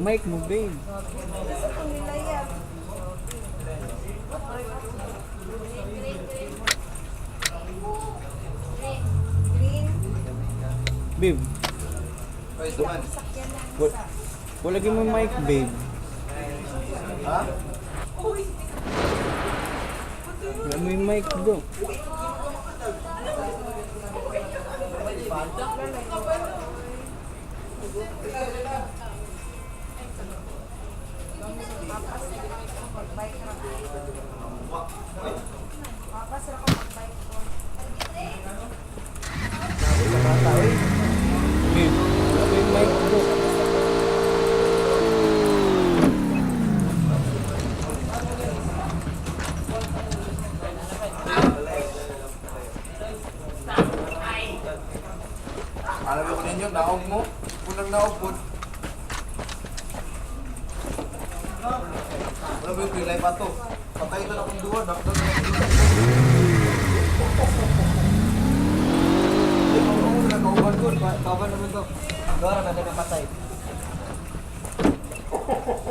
Mag-mic mo, babe. Gusto kong nilayag. Green. Babe, Ay, duman. Sakyan na What? isa. wala mo mic, babe. Ha? Wala mo yung mic, bro. Papas na ako mag-bike ra. Papas ra ko mag-bike ko. Sa bata, oy. Babe, wala mo yung mic, bro. Alam ko ninyo, naog mo. Unang naog po. Wala ba yung pilay pa to? Patay ito na akong duwa. Nakita na akong duwa. Ay, ako na kauban ko. Kauban naman to. Dora na napatay.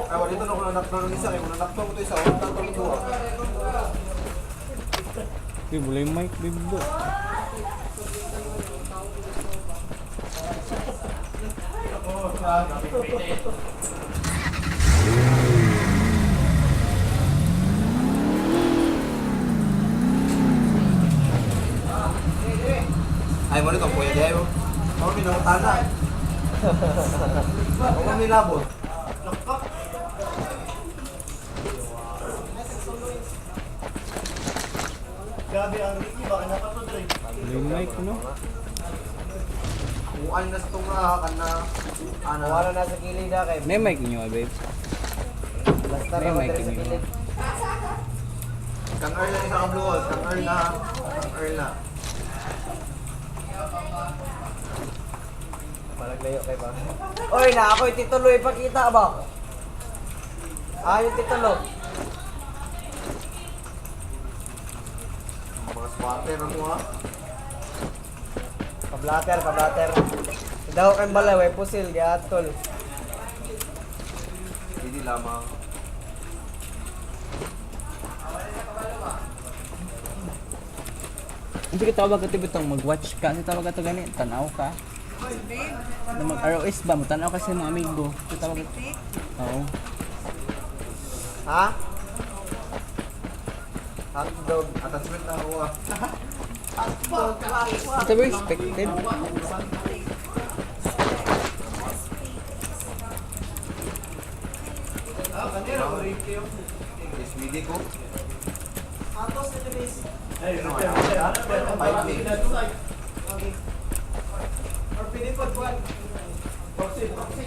Ay, wala ito na ako nanakto ng isa. Kaya nanakto ko ito isa. Wala tatong duwa. Babe, wala yung mic, babe, bro. Ay, mo rin itong kuya Diego. Ako may nangutana. Ako may labot. Grabe ang Ricky, baka napatuloy. Wala yung mic, no? Kuan na sa tunga, kana. Ana. Wala na sa kilid ha kay. May mic niyo, ah, babe. Basta May ra mic diri sa niyo. kilid. Kang Earl na isa ka blue hole. Kang Earl na. Kang Earl na. Malaglayo kay ba. Oy, na ako yung titulo ipakita ba? Ah, yung titulo. Mga swatter na mo ha. Pablater, pablater. Daw kay balay, way pusil giatol. Hindi lamang. Hindi ka tawag ka bitong mag-watch ka. Hindi tawag ka to gani, tanaw ka. Babe, Na mag-ROS ba, matanaw ka sa mga amigo. Hindi tawag ka. pitik. Oo. Ha? Hotdog. Attachment na ako ah. Ito ba expected? SVD ko. Ay, 5K.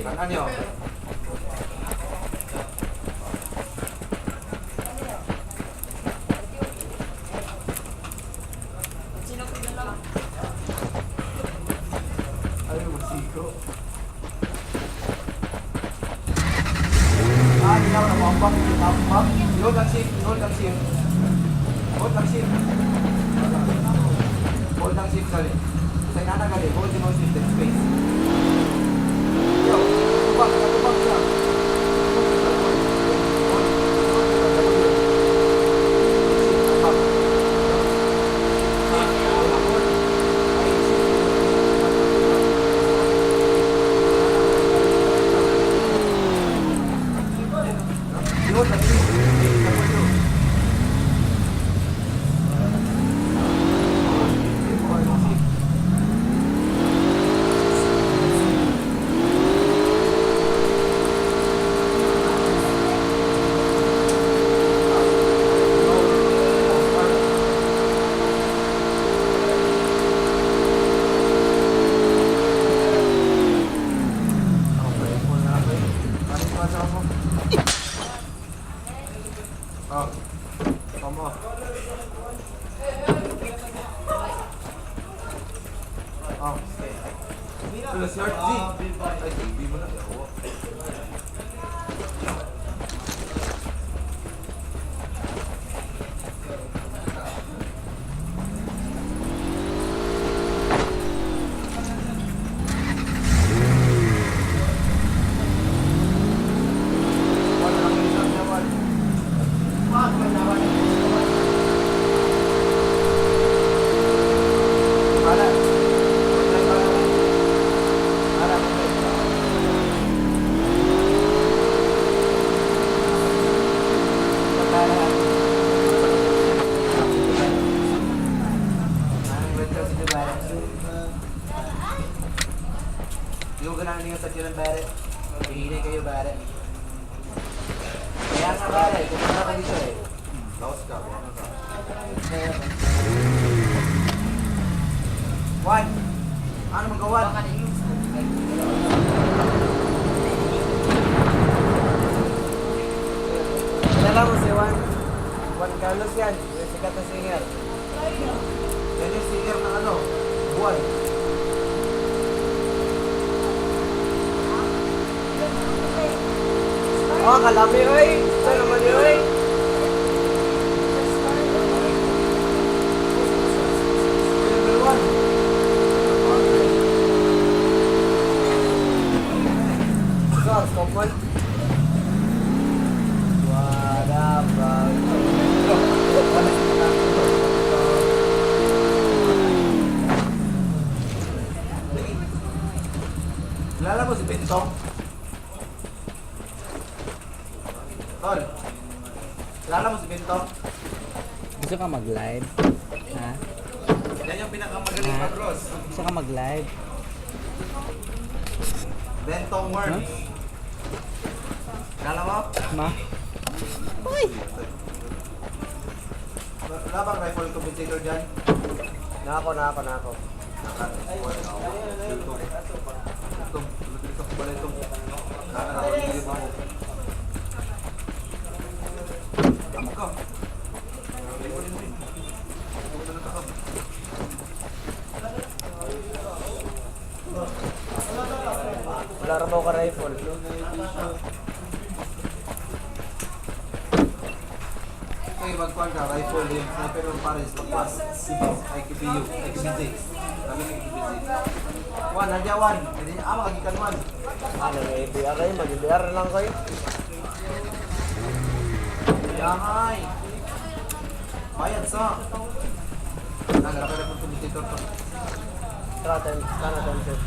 Ang ano? Ay, masiko. Ah, hindi ako nakuambak. Nakuambak. Hold ang shift. Hold ang shift. Hold ang shift. Hold ang shift, gali. Sa inana gali, hold yung shift and space. Yo, tubak, tubak siya. Hold, hold, hold, hold. Shift, tubak. Hold. Ay, shift. Yun, ang shift. W. Hold ang shift. Okay, full na ako eh. Ano yung mga mo? Oh. Tama. Oh. Plus your G. Ay, B mo na. Oo. silang bare. Hihinay kayo bare. Kaya nga bare, pumunta ka dito eh. Laos ka, wala ka. One. Ano magawan? Kilala mo si Juan? Juan Carlos yan. Yung sikat na singer. Yan yung singer ng ano, buwan. Oh, kalami oy. Saan naman yun oy? Level 1. So, scope one. What about Kilala mo si Bentong? Tol. Kilala mo si Bentong? Gusto ka mag-live? Ha? Yan yung pinakamagaling mag-cross. Gusto ka mag-live? Bentong worms. Kilala mo? Ma? Wala bang rifle compensator dyan? Nako, nako, nako. Naka. Ito. Ito. Ito. Ito. Ito. Tama ka. Wala ra ka rifle. Okay, magkuhan ka, rifle yung sniper ng pares, pagpas, IQBU, IQBZ. Sabi ng IQBZ. One, nandiyan one. Hindi ah, makagikan one. Ano na ABR kayo? Mag-ABR lang kayo. Yangay! Bayad sa! Nagara ka na kung tumititor to. Tara, time, tara, time set.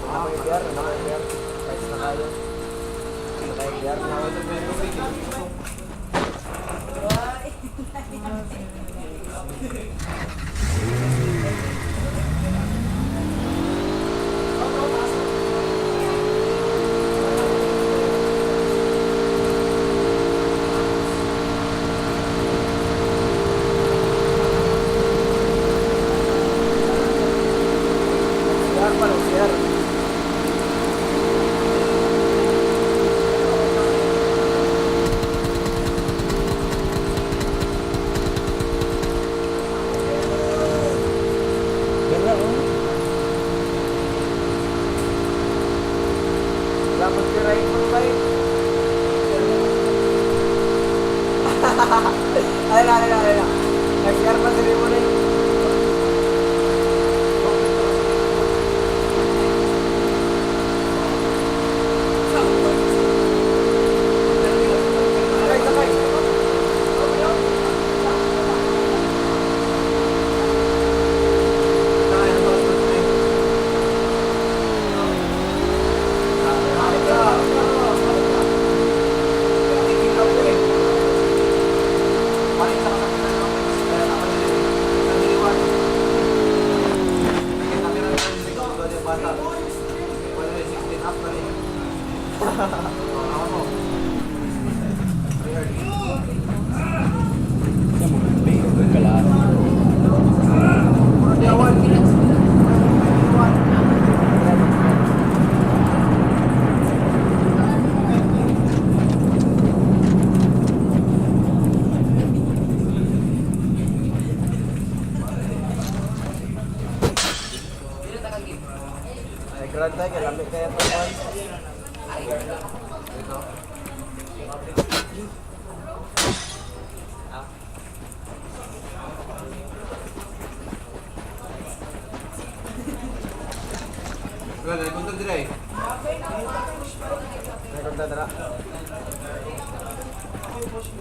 Wala ko ABR, wala ko ABR. Price na kayo. Naka-ABR na ako. CR pa lang, CR. Ganda oh. Wala mo si rifle ba eh? Ay na, ay na, ay na. Nag-CR pa sila mo na yun. Sakay, sakay. Siya mo, babe. Kala. Ay, grand tayo, kalamig kaya ito. Juan. Wala, nagpunta dira eh. Ay, konta, tara.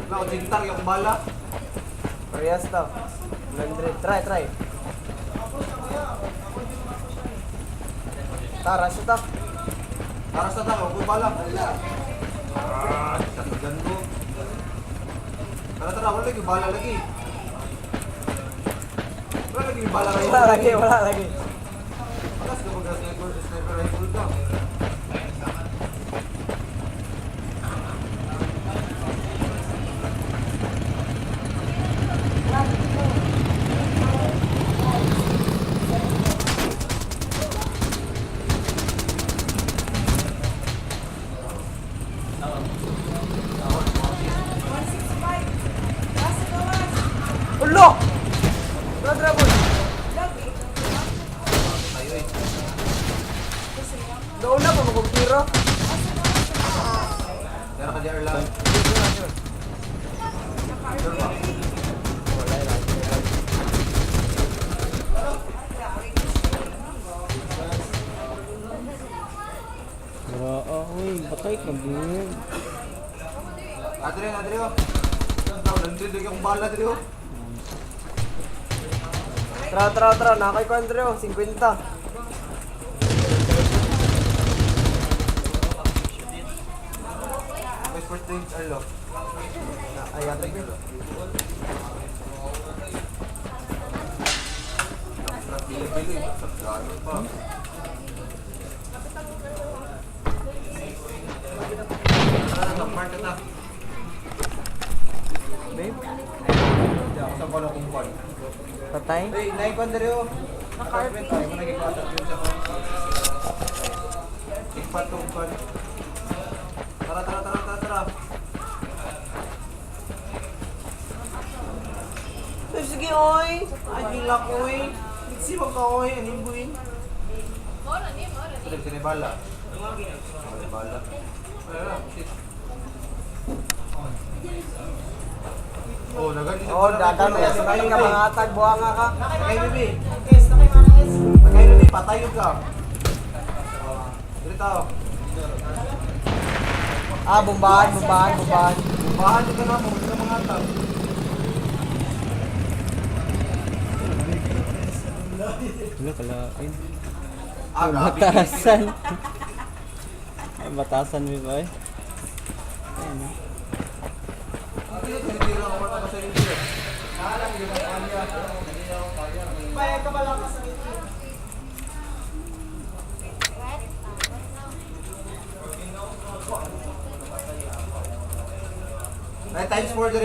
Wala, kung sintar yung bala. Parehas to. 100. Try, try. Tara, siya to. Para sa tao, kung bala. Ah, kasigan ko. Tara, tara, wala lagi, bala lagi. Wala lagi. lagi bala kayo. Wala lagi, wala lagi. Alas ka pag sniper, sniper rifle ka. Basta gawas. Ulo! Wala dragon. Lagi. Tayo eh. Doon na pa magkupira. Meron ka di Erlang. Wala lang. Bro, oh, uy, batay ka, babe. Adre, Adre oh. Nandito akong bala dre oh. Tara, tara, tara. Nakay ko Andreo, 50. May first name Erlo. Ay, ate ko. Bili-bili. Sa gano'n pa. Tara na, mark na. Babe, Hindi ako sa kono kung kwan. Patay? Hey, naikwan dre oh. Attachment tayo mo naging attachment sa kwan. Ikpat tong kwan. Tara, tara, tara, tara, tara. Ay, sige, oy. Ay, hilak, oy. Nagsiwag ka, oy. Anong buin? Ito sinibala. Sinibala. Wala, shit. Oh, nagan Oh, dagan mo yan. Sige ka, mga atag. Buha nga ka. Nakay bibi. Nakay bibi, patay yun ka. Dito tao. Ah, bombahan, bombahan, bombahan. Bahan ka na mo, ka mga tao. Wala, kalain. Ah, grabe. Batasan. Ay, batasan, babe, ay. Ayun, ah. Hindi tinitira ko mata sa inyo. Alam ko kaya. Payag ka pala ka sa ngiti. Ay, times 4 diri.